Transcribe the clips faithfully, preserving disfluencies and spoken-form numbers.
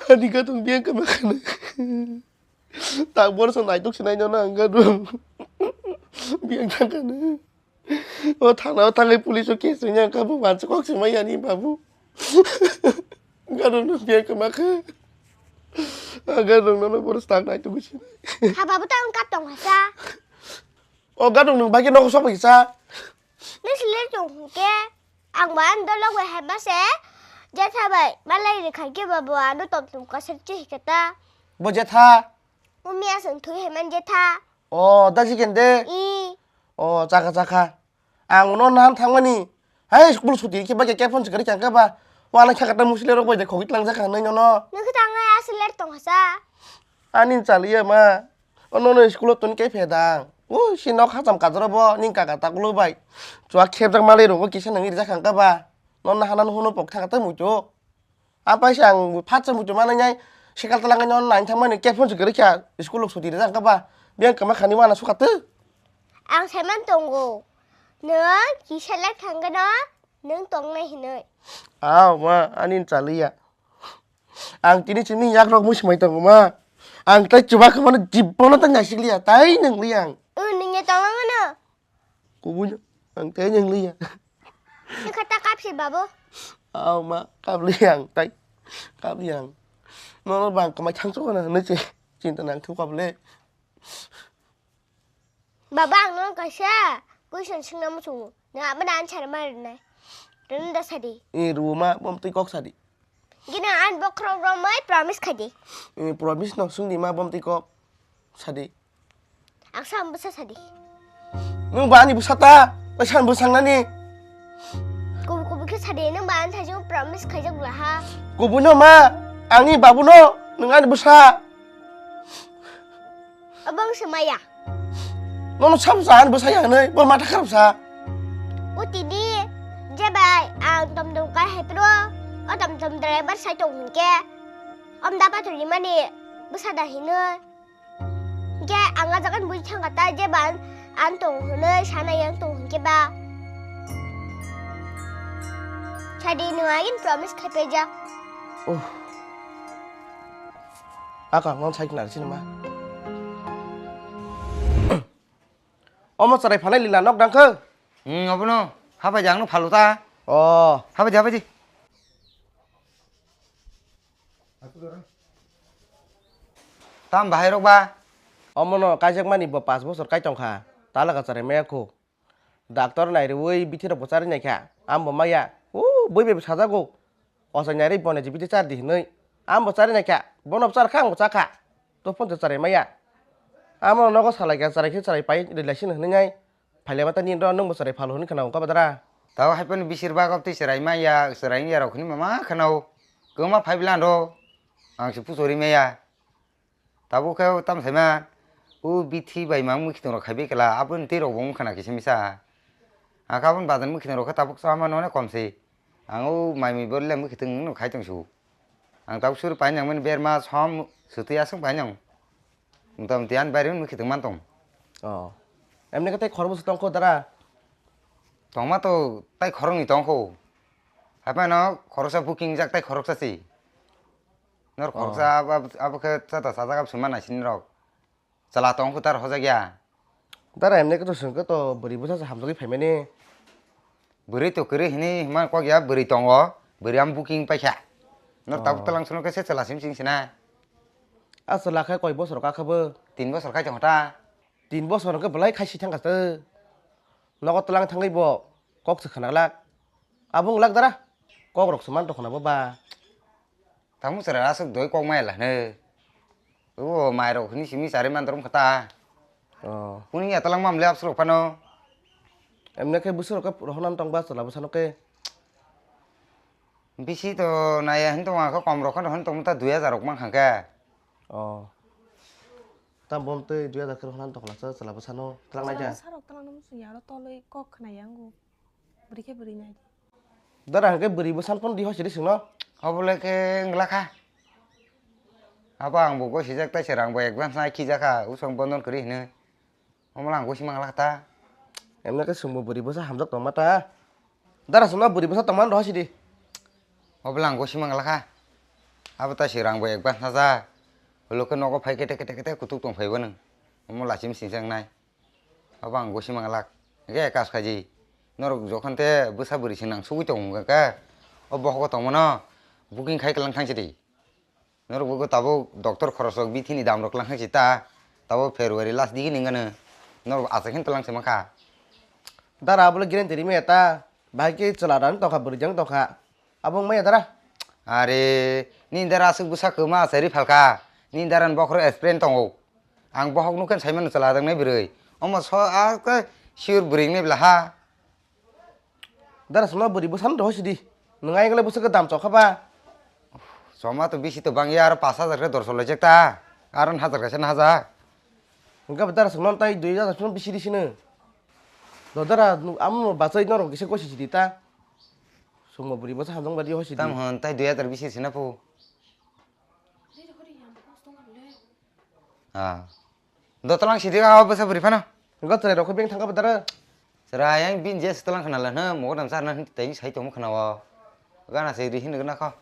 Ani gadung biyang kama khana. Tak borso naitok sinai nono ang gadung. Biyang thang khana. O thana o thangai police o case ringya kha bo mansa kok se mai ani babu. Gadung no biyang kama kha. Ang gadung nono borso tak naitok sinai. Ha babu tang kap tong hasa. O gadung nung bagi nok sok bai sa. Nung sile tong ke. Ang ba ang dolok bai hai ma se. Jetha bai malai ri khai ke ba bo ano tom tom kasar chi kata. Bo jetha. Umi asung thui hai man jetha. O da ji kende. I. O chakha chakha. Ang no nan thangmani. Hai school suti ke ba ke phone chikari chang ka ba. Wala kha kata musile rok bai de khogit lang jakha nai no no. Nung khe tangai asle tong sa. Ani chaliya ma. Ono no school o toni kai phedang. Ui si nok hacham kajra bo ning kaka taklo bai. Chua khepjak malai rogo kisa nang iri jakhang ka ba. Non na hanan huno pok thang ta muitu. Apai se ang phatsa muitu manai nai. Sekal talang no nai thang mani kep phone se gari kya school o suti rijak ka ba. Biang kama khani wana suka tu. Ang saiman tongo. Nung kisa lek thang gano. Nung tong nai hinoi. Aw ma ani chaliya. Ang tini chini yak rok mui swmai tongo ma. Ang tai chuba khe mano jibbono tai naisik liya, tai nang liya ang. O nungya tong ano. Kubui no, ang tai nang liya. Nung kata kap si babu. Aw ma, kap liya ang tai. Kap liya ang. Nono bang kamai thang chukana hinui se chinta nang thu kap le. Baba, ang nung kaisa question swngna muchungo. Nung aboni answer ma rwnai. Rwno da sadi. E, rwma, bom twi kok sadi. Gina an bokhorok romwi promise khaidi. E, promise no swngdi ma, bom twi kok sadi. Ang sa bwsa sadi. Nung ba ani bwsa ta, bai san bwsang nani. Kubu kubu khe sadi, nung ba ani thajung promise khaijak bwla ha. Kubu no ma, ani babu no, nung ani bwsa. Abang se maya. Nono sabo sa ani bwsai hanai, bo matha kharap sa. O tini, je bai ang tom tom kai hai pro, o tom tom driver sai tong hwn khe, om da pathor ni mani bwsa da hinoi. Khe ang a jagan bui thang kata je ban ang tong hwnoi sana yang tong hwn khe ba. Sadi no agin promise khai pe ja. Oh. Aka, ngon sai knar sini ma. Omo chwrai phalai lila nok dangkhe. Hmm, obono. Hapai jang no phalu ta. Oh. Hapai di, hapai di. Tam bahai rok ba. Omono kaijakmani bo pash bochor kai tongkha. Talaga chwrai maya khu. Doctor nairwi bithi rok bo charwi naikha, ambo maya, o bui bai bo sajago, ochai nairwi bone je bithi chardi hinwi, ambo charwi naikha, bono bo charkha, angbo chakha, to phone to charai maya, amo nogo salaikha, charai khe charai pai relaxing hinwi nai, phailema ta nini ro nwngbo charai phalo hinwi khna wngkha ba dara. Tao hai phano bisir bagok twi charai maya, charai wngya rok hinwi mama khna o, kwma phai bwla ro, ang se puchori maya. Tabuk khe tam saima, o bithi bai ma mwkhitwng rok khai bai kla, aboni twi rok bo wngkha na kisa misa. Ang khe aboni bazar mwkhitwng rok khe tabuk chama no komse. Ang o mai mui bo le mwkhitwng no khai tong su. Ang tabuk suru pai nang mani berma som sutwi aswk pai nang. Mota moti ani baire mwkhitwng man tong. Oh. Emni khe tei khorbo se tong kho dara? Tongma to tai khoroknwi tong kho. Haphano khoroksa booking jak tai khoroksa si. Nor Oh. khoroksa abo, abo, abo khe chata sajak abo sima naisini rok. Chwla tong kho tar hojak ya. Dara emne khe to swng khe to bwrwi bwsa se hamjagwi phaimani. Bwrwi to kwrwi hini hima kok ya bwrwi tongo. Bwrwi am booking paikha. Nor tabuk Oh. talang suno khe se chwla sim sing sina. A chwla khe koi bosor ka khe bo? Tin bosor khai tong ta. Tin bosor khe belai khai si thang kha to. Nogo talang thangwi bo kok se khna glak. Abo wng lak dara. Kok rok se man tong khna bo ba. Tamo chwrai aswk doi kok maya la hwnwi. O mai rok hwnwi simi chari man dorong kha ta. Oh. Kuni ya talang mam le abswk rok phano. Emne khe bwswk rok khe rohornani tong ba chwla bwsano khe. Bisi to naya hin tong kha kom rok khon hwn tong ta dui hajar rok man kha khe. Oh. Tam bom twi dui hajar khe rohornani tong khna chwla bwsano talang nai Chwla ja. Bwsa rok talang nang sung ya ro toloi kok khna yango. Bwrwi khe bwrwi nai di. Dara hwnkhe bwrwi bwsan phone di hosi di swngno. Obo le khe wngla kha. Abo ang bo gosijak tai se rang bo advance nai khijak kha, usong bondon kwrwi hinwi. Omo le ang gosi mangla kha ta. Emne khe swngbo bwrwi bwsa hamjak tongma ta. Dara swngno bwrwi bwsa tongma hosi di. Obo lang gosi manglakha. Abo ta si rang bo advance na ja. Ulo khe nogo phai kete kete kete kutuk tong phai bo nang. Omo lachim sing sang nai. Abo ang gosi manglak. Ge kas khaji. Norok jokhon te bwsa bwrwi se nang sugui tong wngkha khe. O bohogo tongmano booking khai kwlang thang sidi. Norok bo tabuk doctor khorosrok bithini dam rok lang hai si ta. Tabuk February last digi ning ano. Norok achai khe twlang se mankha. Dara abo le guarantee rimaya ta. Bahai khe chwla rang tokha bwrwi jang tokha. Abo wngmaya dara. Are, ni dara aswk bwsa kwma achai ri phalkha. Ni dara ni bokhoro explain tongo. Ang bohok nukhe saimano chwla rang nai bwrwi. Omo so a khe sure bwrwi nai bwla ha. Dara songno bwrwi bwsano dohoi sidi. Nwng ayang le bwswk dam chokha ba. Choma to bisi to bangya aro pash hajar khe dorso laijak ta. Aro hajar kaisa na hajar. Hwnkhe bo dara songno tai dui hajar songno bisi di sino. Do dara amo bachai norok kisa gosi sidi ta. Songmo bwrwi bwsa hamjang badi hoi sidi. Tam hwn tai dui hajar bisi sina phu. Ah. Dotolang sidi ka bwsa bwrwi phano. Go chwrai rok beng thangka bwtara. Chwrai yang bin je sitolang khna la hna mo dam sar na hwn tai sai tong khna o. Gana se ri hin gna kho.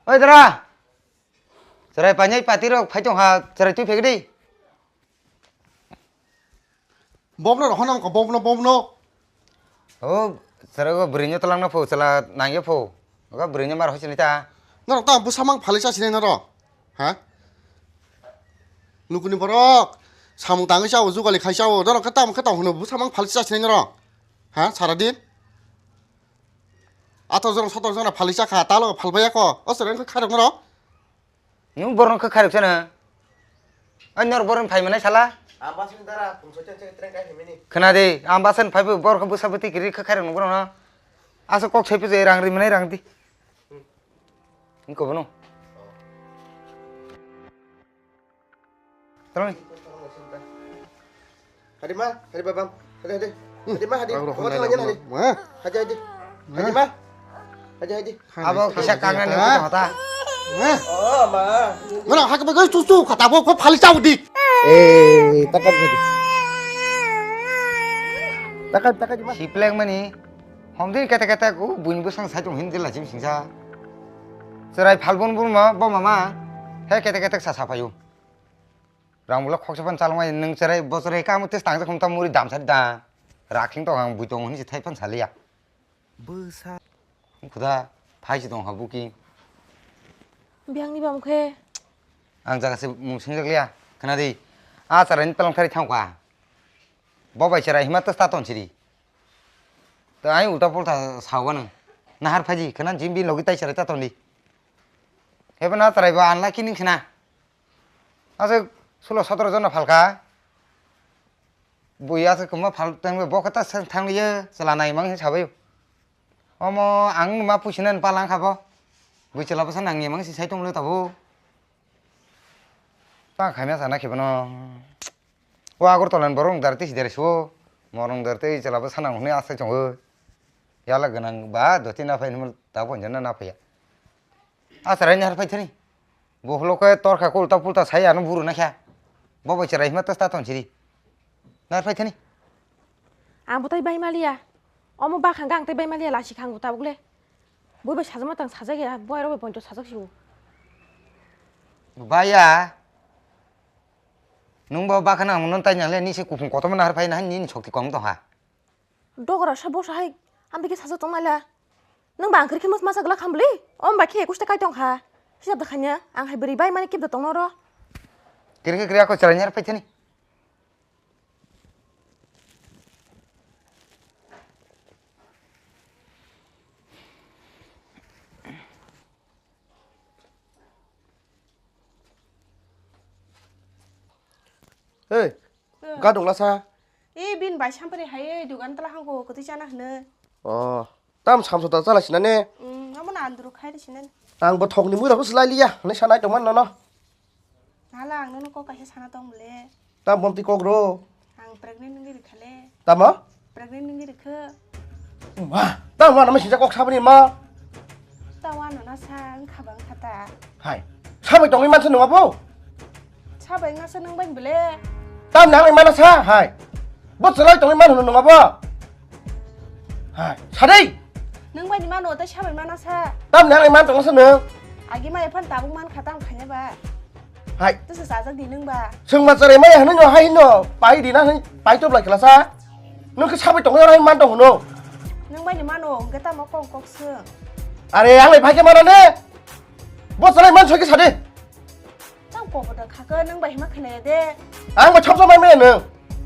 Oi dara. Chwrai panjai pati rok phai tong ha chwrai twi phegdi. Bobno rohon ang ko bobno bobno. O, sero go bwrwino twlangno phu, chwla nangya phu. Oga bwrwino mar hoichini ta. Norok ta bwsa mang phalwi chasinai norok. Ha? Nukuni borok samung tangwi chao, jugali khai chao. Norok khe tamo khe tong hwno bwsa mang phalwi chasinai norok. Ha? Sara din. Ator jona sotor jona phalwi chakha, talo phalbaya ko. O sero khe khairok norok. Nwng borokno kha khairok sana. Ai norok borokni phai manai sala. Ang bus ni dara, pung soi chang chang train kai himini. Khna de, ang bus ni phai bo borok bwsa bwtwi kiri kha khairok nwng borokno. Asa kok sai pujai rang ri manai rang di. Hmm. Ni ko bono. Oh. Tolong ni. Hadi ma, hadi babam, hadi hadi. Hadi ma, hadi. Aku rokok Kamu dalam, hadi. Ma. Hadi hadi. Hadi ma. Hadi hadi. Abo kisa kangen ni kota. Ma. Oh ma. Mana hak bagai susu kata bo ko phali chau di. Eh, takap hadi. Takap takap di ma. Sipleng mani. Homdi kata kata ku buin busang sai tong hindi lajim singsa. Serai phalbon bun ma bo mama. He kata kata sa sa payu. Rang bwlak khoksa phano chalokmani, nwng cherai bo cherai kamo tei tangsa khum ta muri damsari da. Rakhing tong ang bui tongo hwnwi se thai phano saliya. Bwsa. Khuda phai se tong ha booking. Biyangni bam khe. Ang jaga se mung swngjak liya. Khna di. A cherai ni twlang thari thang kha. Bo bai cherai hima ta sta ton siri. Ta ai ulta pulta sawa nwng. Nahar phaji khna jim bi logi tai cherai ta ton di. Hebo na cherai bo unlucky ning khna. Aswk sulo sotoro jona phalkha. Bui aswk kwma phal tengbe bo khe ta se thangliya chwla nai mang se sabai. Omo ang ma pusinani pala wngkha bo. Bui chwla bwsa nangya mang se sai tonglo tabuk. Ta khaimya sana khe bono. O Agartala ni borok wngdar tei sidere suo. Morong dar tei chwla bwsa nang hwnwi asai tongo. Yala gwnang ba doti na phai hwnwi ta ponjana na phaiya. Acharai ni har phai thani. Bo holo khe torkha ko ulta pulta sai ano buru nakha. Bo bai cherai hima ta sta ton siri. Nar phai thani. Ang bo tai bai maliya. Omo bakha gang tai bai maliya lasi khang bo tabuk le. Bo bai sajama tang sajak ya, bo aro bai poncho sajak sibo. Baya. Nung bo bakha nang mono tai nang le ni se kuphung kotorma nahar phai na ni sokti kom tong ha. Dogra sa bosa hai, amtwi khe sajak tong naila. Nwng ba ang kwrwi khe mas-, masa glak ham bwlwi? Om bai khe ekush ta kai tong kha. Hisab da khanya, ang hai bwrwi bai mani kip da tong noro. Kwrwi khe kwrwi ako chwraini ar phai thani. Hey, gadong lasa. E bin bai sampari hai dugan tala hangko kwtwi chana hwno. Oh, tam samso ta chala sina ne? Mm, amo na anduru khai de sina. Ang bo thokni mui rok slai liya, ne sanai tongman nono. Nala ang nono kok kaisa sana tong le. Tam bomti kok ro. Ang pregnant ngi rikha le. Tamo? Pregnant ngi rikha. Ma, tam wana ma sinja kok sabani ma. Tawa no na sa ang khabang khata. Hai. Sabai tongwi mansa nung abo? Sabai ngasa nung bai bele. Tam nang mana sa, hai. Bo chalai tongwi manu nung abo? Hai. Sadai. Nwng bai ni mano tei sabai mano sa. Tam nang man tong sa nwng. Agi mai phan tabuk man kha tam khaina ba. Hai. Tesa sajak di nwng ba. Sengma charai mai hanu no hai no. Pai di na hai pai to blai khlasa. Nwng khe sabai tong hai man tong no. Nwng bai ni mano hwnkhe tamo kok kok sung. Are ang lai phai khe mana ne. Bo chalai man soi khe sade. Chang pobo da khaka nwng bai hima khnaya de. Ang bo chop chop mai maya nwng.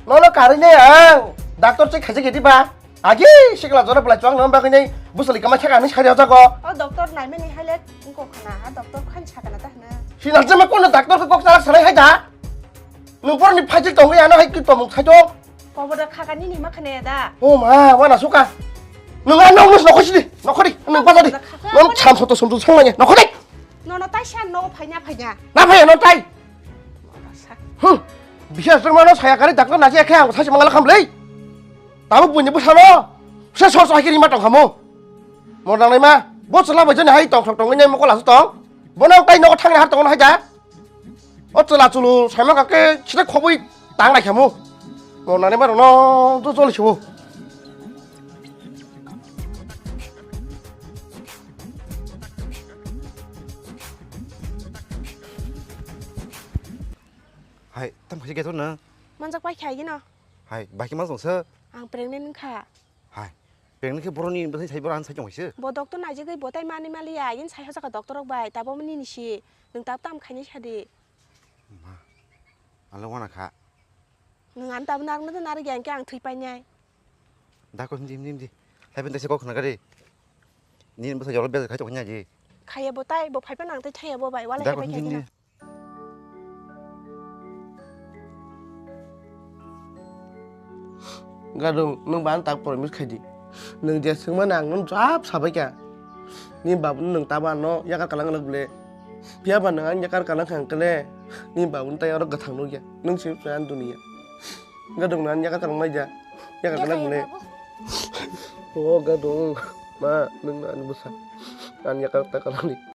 Nono karwi ne ang doctor check khaijak yadi ba. Agi sikla jora belai chwng nwng bagwi nei busali kama saka ni sari jago. O doctor nai mani haile ngko khna ha doctor khan saka na ta hna. Sina jema kono doctor ko kok chalak sanai hai da. Nwng porni phajil tongwi ano hai ki tomung sai tong. Pobo da khaka nini hima khnaya da. O ma wana suka. Nwng ano nus nokhosidi nokhori nwng bazadi. Nono cham soto somto sanglanya nokhori. Nono taisa nogo phaina phaina. Na phai no tai. Sa- Hmm. Bisas rwmano saya kari dakno naji ekhe ang sachi mangala khamlei. Tabuk buini bwsano. Se sor sor hakiri ma tong khamu. Mo nang nai ma. Bo chwla bai jani hai tong thok tong nai mokol asu tong. Bono tai nogo thangna har tong hai da. O chwla chulu saima kake sida khobui tang lai khamu. Mo nang nai ma rwno to choli sibu. Hai, tam khaisi kaitor na? Manjak pai khai gino. Hai, bai khe ma tong sa? Ang pregnant wngkha. Hai, pregnant khe boroni bwsai sai boro an sai tong khaisi. Bo doctor naijagwi bo tai mani maliya, yin sai hojaka doctor rok bai, tabo nini si, nwng tab tam khaini sadi. Ma, alo wana kha. Nwng an tabuk narwkno narwk ya, hwnkhe ang thwi painai. Da ko hindi, hindi, hindi. Hai ben tese kok khna gari. Ni bwsa jolo bel khai tong nya ji. Khaya bo tai, bo phai pa nang tai thaya bo bai, wala Da ko hai bai hindi, khai hindi. Gadung, nwng ba ang tak promise khai di. Nwng je swngmani ang nwng jab sabai kha. Ni babuni nwng tabo ano yakar kalang glak bole. Phiya ba nwng ang yakar kalang kha hwnkhe le, ni babuni tai oro gathang nukya. Nwng simi phnai ang duniya. Gadung nwng ang yakar kalang naija. Yakar kalang bole. O gadung, ma, nwng ani bwsa. Ang yakar ta kalang di.